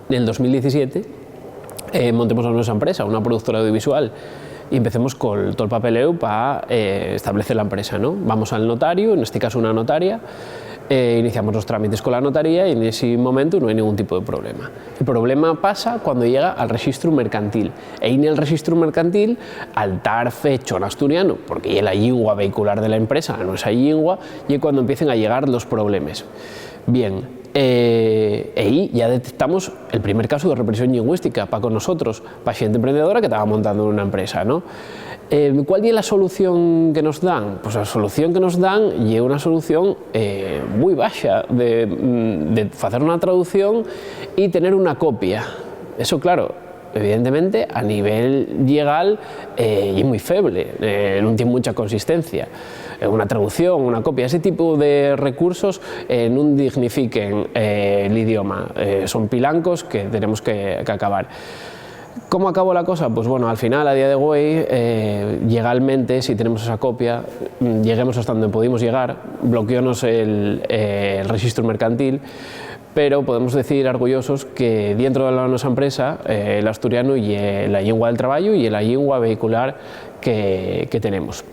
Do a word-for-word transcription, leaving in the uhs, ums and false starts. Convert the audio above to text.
Nel dos mil diecisiete, eh, montemos la nuestra empresa, una productora audiovisual, y empecemos con todo el papeleo para, eh, establecer la empresa, ¿no? Vamos al notario, en este caso una notaria, eh, iniciamos los trámites con la notaría y en ese momento no hay ningún tipo de problema. El problema pasa cuando llega al registro mercantil. E en el registro mercantil, al tar fecho en asturiano, porque es la lengua vehicular de la empresa, no es la lengua, y es cuando empiezan a llegar los problemas. Bien, eh, ahí ya detectamos el primer caso de represión lingüística para con nosotros, para gente emprendedora que estaba montando una empresa, ¿no? Eh, ¿cuál es la solución que nos dan? Pues la solución que nos dan es una solución, eh, muy baja de, mm, de hacer una traducción y tener una copia. Eso, claro, evidentemente, a nivel legal, eh, es muy feble, eh, no tiene mucha consistencia. Eh, una traducción, una copia, ese tipo de recursos, eh, no dignifiquen, eh, el idioma. Eh, son pilancos que tenemos que, que acabar. ¿Cómo acabó la cosa? Pues bueno, al final, a día de hoy, eh, legalmente, si tenemos esa copia, mm, lleguemos hasta donde pudimos llegar, bloqueónos el, eh, el registro mercantil, pero podemos decir orgullosos que dentro de la nuestra empresa, eh, el asturiano y, eh, la lengua del trabajo y la lengua vehicular que, que tenemos.